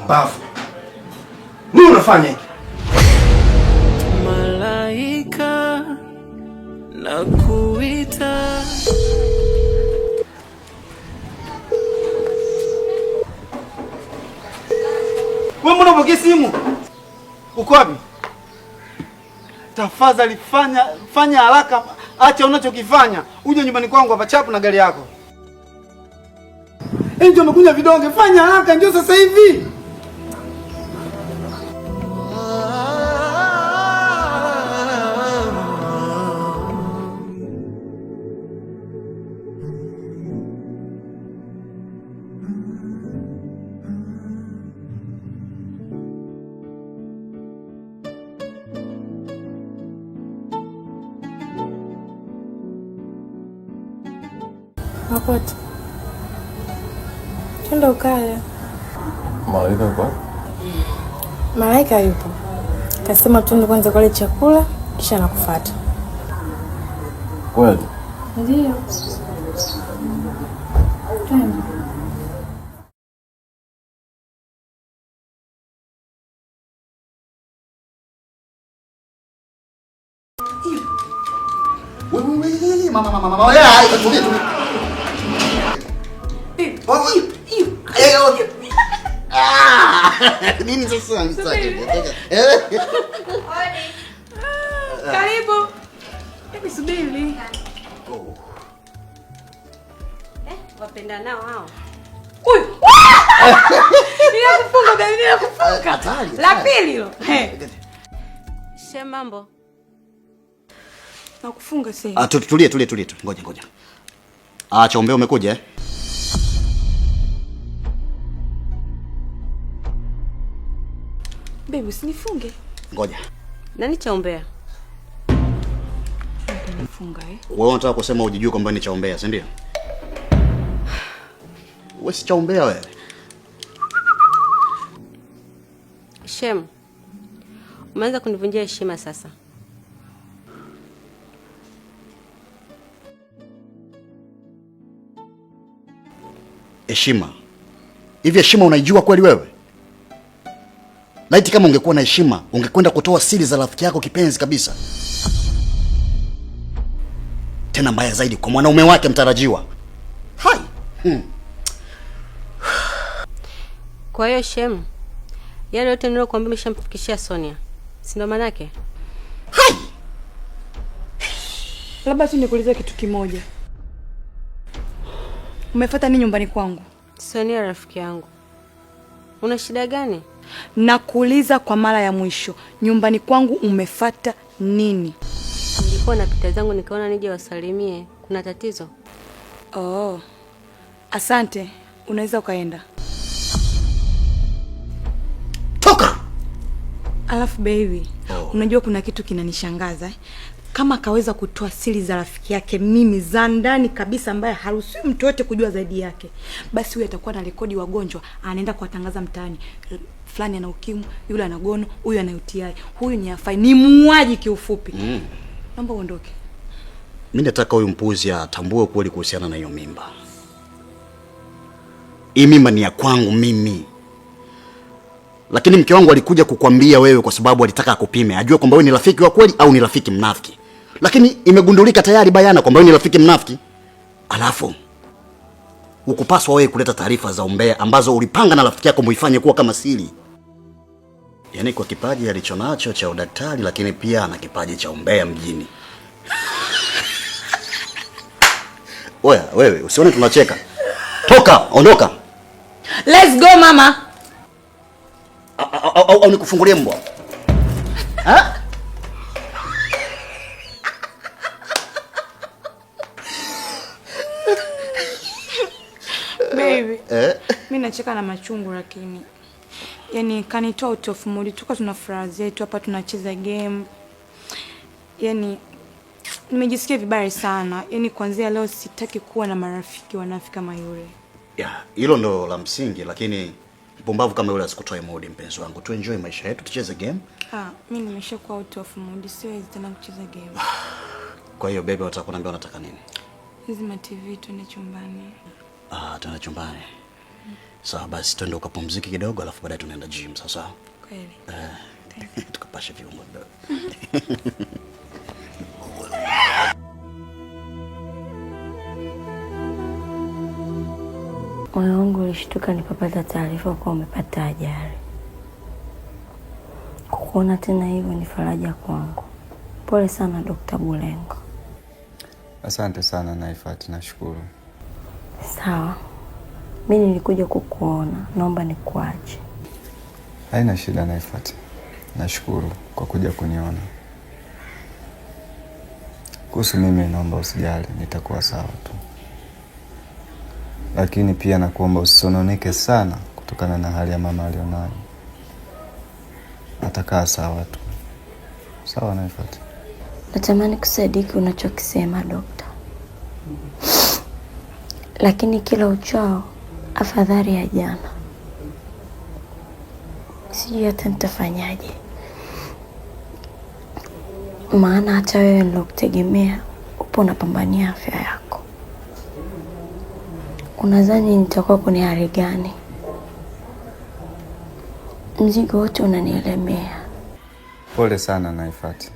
Pumbavu. Nini unafanya hiki? Malaika nakuita. Wewe mbona upokee simu? Uko wapi? Tafadhali fanya haraka, acha unachokifanya. Uje nyumbani kwangu hapa chapu na gari yako. Ndio umekunywa vidonge, fanya haraka, njoo sasa hivi. Makoti, twende ukale. Malaika yuko? Malaika yupo, kasema twende kwanza kule chakula kisha nakufuata. Kweli? Ndio. Twende. Wewe mama mama mama, wewe tulia tulia. Nini sasa msitaki? Karibu. Hebu subiri. Wapenda nao hao. Huyu. Ninakufunga baby, ninakufunga. La pili hilo. She mambo. Nakufunga sasa. Ah, tulie tulie tulie. Ngoja ngoja. Ah, Chombe umekuja eh? Baby, usinifunge. Ngoja. Nani chaombea? Nifunga eh? Wewe unataka kusema hujijui kwamba ni chaombea, si ndio? Wewe si chaombea wewe. Shem. Umeanza kunivunjia heshima sasa. Heshima. Hivi heshima unaijua kweli wewe? Laiti kama ungekuwa na heshima, ungekwenda kutoa siri za rafiki yako kipenzi kabisa. Tena mbaya zaidi kwa mwanaume wake mtarajiwa. Hai. Kwa hiyo Shem, yale yote niliyokuambia umeshamfikishia Sonia, si ndo maana yake? Hai. Labda tu nikuulize kitu kimoja. Umefuata nini nyumbani kwangu? Sonia rafiki yangu. Una shida gani? Nakuuliza kwa mara ya mwisho, nyumbani kwangu umefata nini? Nilikuwa napita zangu nikaona nije wasalimie. Kuna tatizo? Oh. Asante, unaweza ukaenda. Toka. Alafu baby, Oh. Unajua kuna kitu kinanishangaza eh? Kama akaweza kutoa siri za rafiki yake mimi za ndani kabisa ambaye haruhusiwi mtu yote kujua zaidi yake, basi huyu atakuwa na rekodi wagonjwa, anaenda kuwatangaza mtaani. Fulani ana ukimwi, yule ana gono, huyu ana UTI, huyu ni afai, ni muuaji kiufupi. Naomba uondoke. Mimi nataka huyu mpuzi atambue ukweli kuhusiana na hiyo mimba. Hii mimba ni ya kwangu mimi. Lakini mke wangu alikuja kukwambia wewe kwa sababu alitaka akupime, ajue kwamba wewe ni rafiki wa kweli au ni rafiki mnafiki. Lakini imegundulika tayari bayana kwamba wewe ni rafiki mnafiki. Alafu hukupaswa wewe kuleta taarifa za umbea ambazo ulipanga na rafiki yako muifanye kuwa kama siri. Yaani kwa kipaji alichonacho cha udaktari, lakini pia ana kipaji cha umbea mjini. Oya, wewe usione tunacheka. Toka, ondoka. Let's go mama. Au nikufungulie mbwa? Ha? Baby. Eh? Mimi nacheka na machungu lakini. Yaani kanitoa out of mood. Tuko tuna furaha zetu hapa tunacheza game. Yaani nimejisikia vibaya sana. Yaani kuanzia leo sitaki kuwa na marafiki wanafiki kama yule. Ya, hilo ndo la msingi, lakini mpumbavu kama yule asikutoe mood mpenzi wangu. Tu enjoy maisha yetu, tucheze game. Mimi nimeshakuwa out of mood, siwezi tena kucheza game. Kwa hiyo baby, unataka kuniambia unataka nini? Zima TV tuende chumbani. Tuende chumbani. Sawa basi twende ukapumzike kidogo alafu baadaye tunaenda gym, sawa sawa? Kweli. Tukapashe viungo kidogo. Moyo wangu ulishtuka nilipopata taarifa kuwa umepata ajali. Kukuona tena hivyo ni faraja kwangu. Pole sana Dr. Bulengo. Asante sana Naifat, nashukuru. Sawa, mi nilikuja kukuona, naomba nikuache. Haina shida Naifat, nashukuru kwa kuja kuniona. Kuhusu mimi, naomba usijali, nitakuwa sawa tu, lakini pia nakuomba usisononeke sana kutokana na hali ya mama alionayo. Atakaa sawa tu. Sawa Naifat? Natamani kusadiki unachokisema dokta, lakini kila uchao afadhali ya jana. Sijui hata nitafanyaje, maana hata wewe nilokutegemea upo unapambania afya yako. Unadhani nitakuwa kwenye hali gani? Mzigo wote unanielemea. Pole sana Naifat,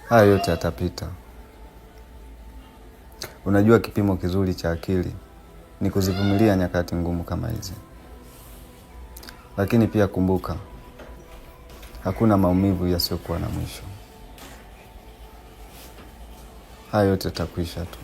haya yote yatapita. Unajua, kipimo kizuri cha akili ni kuzivumilia nyakati ngumu kama hizi, lakini pia kumbuka, hakuna maumivu yasiyokuwa na mwisho. Haya yote yatakwisha tu.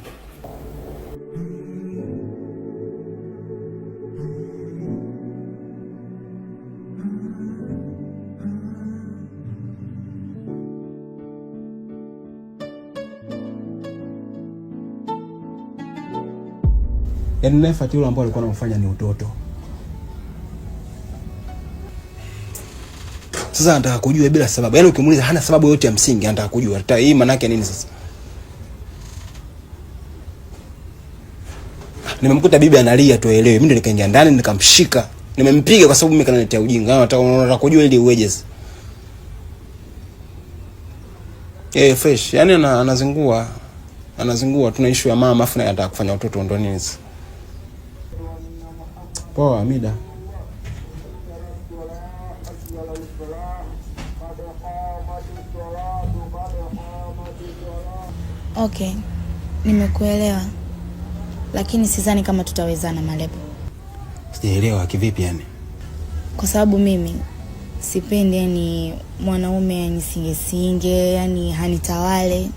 Yaani Naifat yule ambao alikuwa anamfanya ni utoto. Sasa anataka kujua bila sababu. Yaani ukimuuliza hana sababu yoyote ya msingi, anataka kujua. Hata hii maana yake nini sasa? Nimemkuta bibi analia tu aelewe. Mimi ndo nikaingia ndani nikamshika. Nimempiga kwa sababu mimi kananiletea ujinga. Anataka kujua ili uweje sasa. Fresh. Yaani anazingua. Anazingua, tuna issue ya mama afu naye anataka kufanya utoto ndo nini sasa? Poa, Amida. Okay, nimekuelewa, lakini sidhani kama tutawezana Malebo, Sijaelewa kivipi yani? kwa sababu mimi sipendi yani mwanaume anisingesinge, yani hanitawale.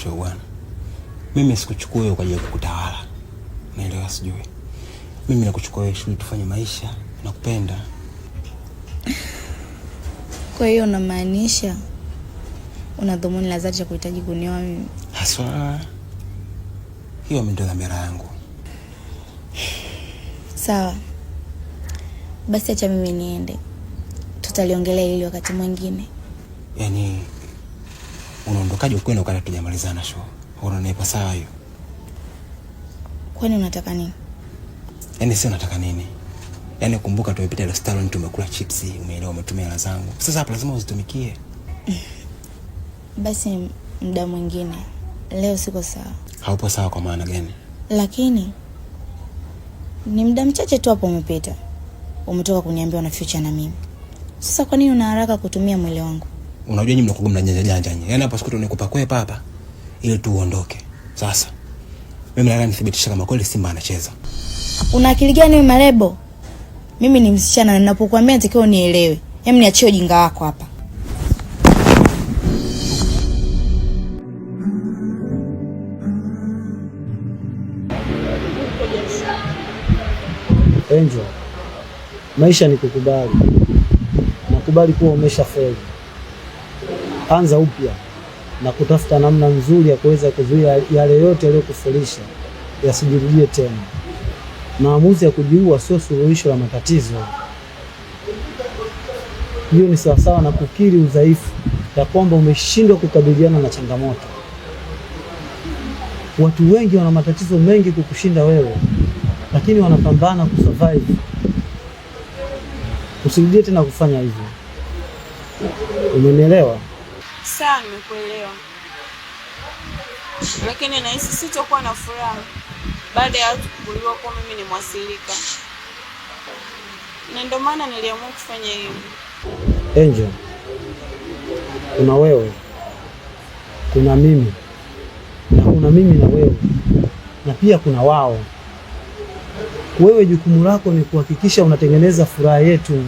Sio bwana. Mimi sikuchukua wewe kwa ajili ya kukutawala. Naelewa sijui. Mimi nakuchukua wewe shule tufanye maisha, nakupenda. Kwa hiyo unamaanisha una dhumuni la dhati ya kuhitaji kunioa mimi? Haswa hiyo ndio dhamira yangu. Sawa basi, acha mimi niende, tutaliongelea hili wakati mwingine. Yaani unaondokaje ukwenda wakati hatujamalizana show? Unanipa sawa hiyo? Kwani unataka nini? Yaani sio nataka nini? Yaani kumbuka tumepita restaurant tumekula chipsi, umeelewa, umetumia hela zangu. Sasa hapa lazima uzitumikie. Basi muda mwingine, leo siko sawa. Haupo sawa kwa maana gani? Lakini ni muda mchache tu hapo umepita, umetoka kuniambia una future na mimi. Sasa kwa nini una haraka kutumia mwili wangu? Unajua nyinyi mnakuwa mna janja janja nyinyi. Yaani hapa siku nikupa kwepa hapa ili tu uondoke. Sasa mimi nataka nithibitishe kama kweli Simba anacheza. Una akili gani wewe Malebo? Mimi ni msichana na ninapokuambia natakiwa unielewe. Hem, niachie ujinga wako hapa. Angel, maisha ni kukubali. Nakubali kuwa umeshafeli. Anza upya na kutafuta namna nzuri ya kuweza kuzuia yale yote yaliyokufelisha yasijirudie tena. Maamuzi ya kujiua sio suluhisho la matatizo. Hiyo ni sawasawa na kukiri udhaifu ya kwamba umeshindwa kukabiliana na changamoto. Watu wengi wana matatizo mengi kukushinda wewe, lakini wanapambana kusurvive. Usirudie tena kufanya hivyo. Umenielewa? Sawa, nimekuelewa, lakini nahisi sitokuwa na furaha Baada ya watu kuguliwa kuwa mimi ni mwasilika, na ndio maana niliamua kufanya hivi. Angel, kuna wewe, kuna mimi na kuna mimi na wewe na pia kuna wao. Wewe jukumu lako ni kuhakikisha unatengeneza furaha yetu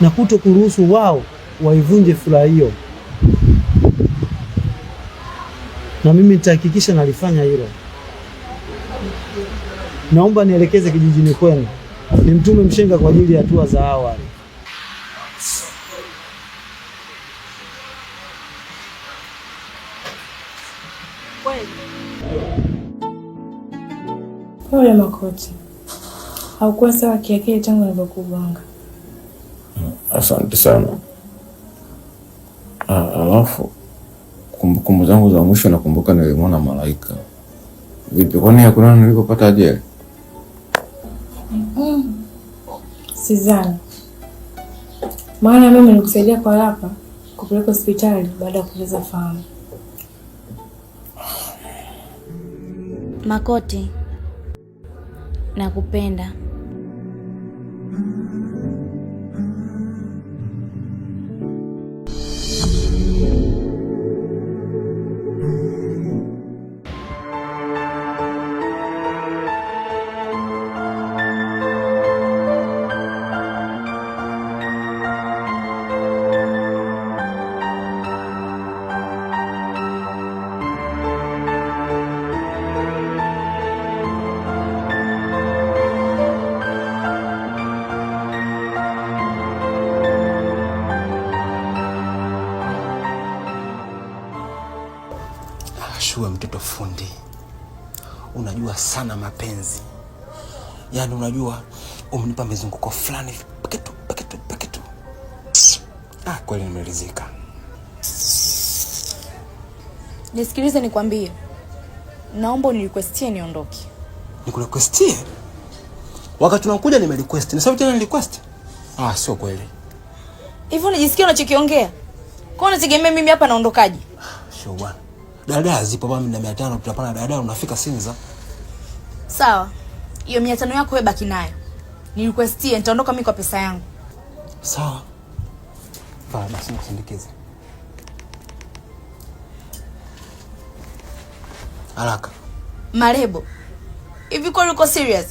na kuto kuruhusu wao waivunje furaha hiyo, na mimi nitahakikisha nalifanya hilo. Naomba nielekeze kijijini kwenu, nimtume mshenga kwa ajili ya hatua za awali. Kweli? Pole Makoti, haukuwa sawa kiakili tangu nilivyokugonga. Asante sana. Alafu kumbukumbu zangu za mwisho nakumbuka nilimwona malaika. Vipi, kwani hakuna nilikopata ajali? Sizani, maana mimi nilikusaidia kwa haraka kupeleka hospitali baada ya kupoteza fahamu. Makoti, nakupenda. Shua, mtoto fundi, unajua sana mapenzi. Yaani unajua umenipa mizunguko fulani hivi, paketu paketu paketu. Ah, kweli nimeridhika. Nisikilize nikwambie, naomba unirequestie niondoke. Nikurequestie? Wakati unakuja nimerequest. Na sasa tena nirequest? Ah, sio kweli. Hivi unajisikia unachokiongea? Kwa unategemea mimi hapa naondokaje? Sio bwana. Daladala zipo bwana, na 500 tutapanda daladala unafika Sinza. Sawa, hiyo 500 yako wewe baki nayo. Nirequestie, nitaondoka mimi kwa pesa yangu. Sawa. Vaa basi nikusindikize. Haraka. Marebo, hivi kweli uko serious?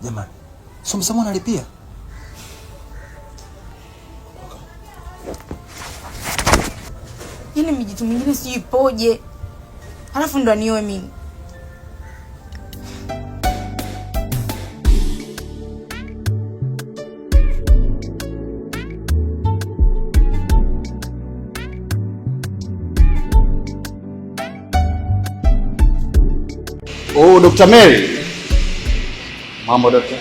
Jamani. Sio msamo analipia. Yaani mijitu mingine sijui ipoje, halafu ndo anioe mimi. Oh, Dr. Mary. Mambo dokta.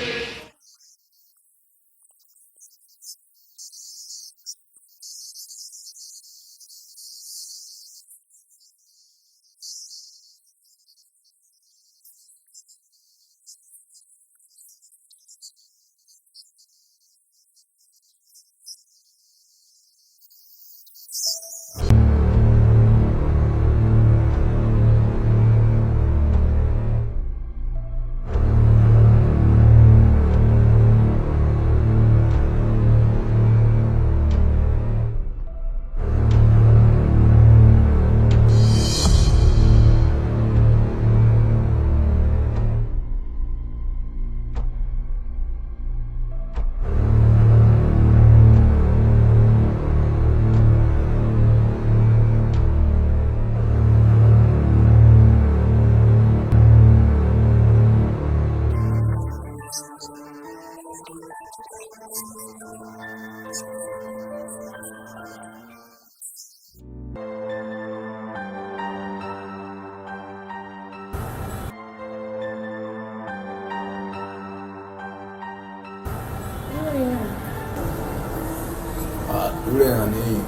Yule nani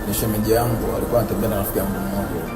ni shemeji yangu, alikuwa anatembea na rafiki yangu mmoja.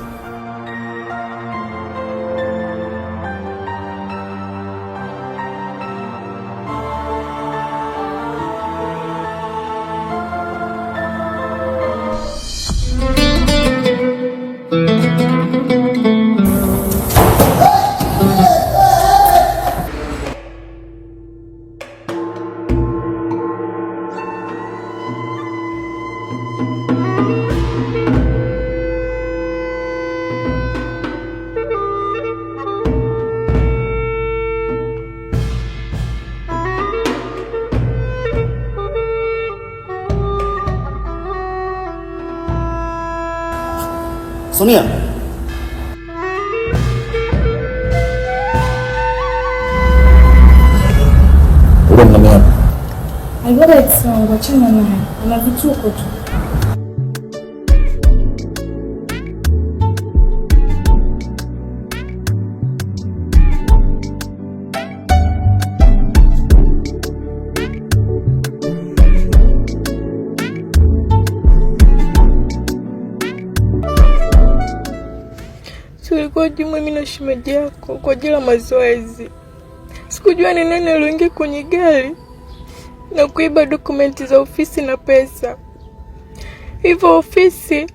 Sonia. Ule mnani hapa? Alikuwa ex wangu, achana naye. Ana vituko tu. Tulikuwa gym mimi na shemeji yako kwa ajili ya mazoezi. Sikujua ni nani aliingia kwenye gari na kuiba dokumenti za ofisi na pesa. Hivyo ofisi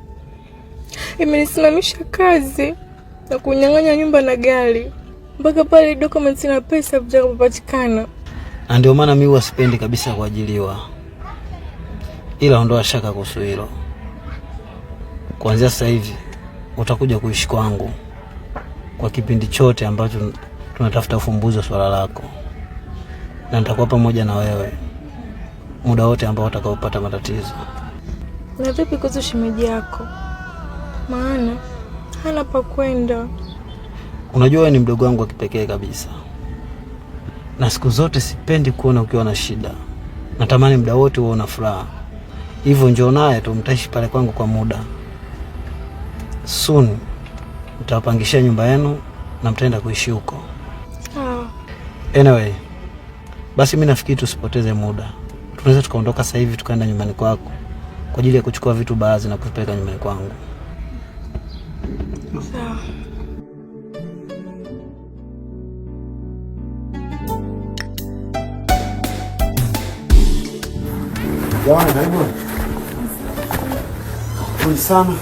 imenisimamisha kazi na kunyang'anya nyumba na gari mpaka pale dokumenti na pesa vitakapopatikana. Na ndio maana mimi huwa sipendi kabisa kuajiliwa, ila ondoa shaka kuhusu hilo. Kuanzia sasa hivi utakuja kuishi kwangu kwa kipindi chote ambacho tunatafuta ufumbuzi wa swala lako, na nitakuwa pamoja na wewe muda wote ambao utakaopata matatizo. Na vipi kuhusu shemeji yako? Maana hana pa kwenda. Unajua wewe ni mdogo wangu wa kipekee kabisa, na siku zote sipendi kuona ukiwa na shida. Natamani muda wote uwe una furaha. Hivyo njoo naye tu, mtaishi pale kwangu kwa muda. Soon nitawapangishia nyumba yenu na mtaenda kuishi huko. Sawa. Anyway, basi mi nafikiri tusipoteze muda, tunaweza tukaondoka sasa hivi tukaenda nyumbani kwako kwa ajili ya kuchukua vitu baadhi na kuvipeleka nyumbani kwangu. Sawa. Jamani, karibuni. Karibuni sana.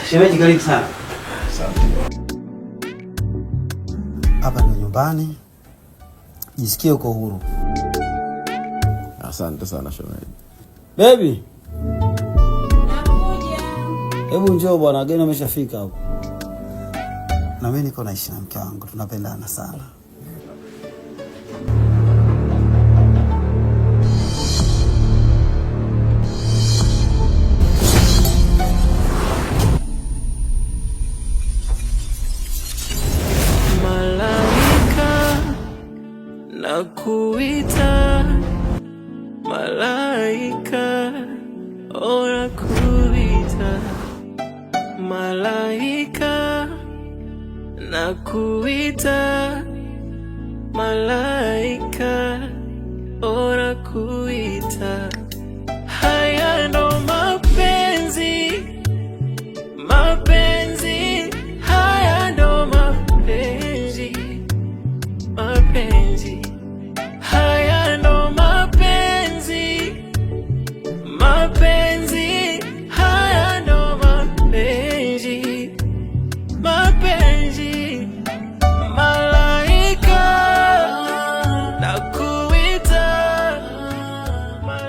Shemeji, karibu sana. Hapa ndio nyumbani, jisikie uko huru. Asante sana shemeji. Baby, hebu njoo bwana, wageni wameshafika hapo. Na mimi niko naishi na mke wangu, tunapendana sana. Malaika nakuita, malaika oh, nakuita, malaika nakuita, malaika oh, nakuita.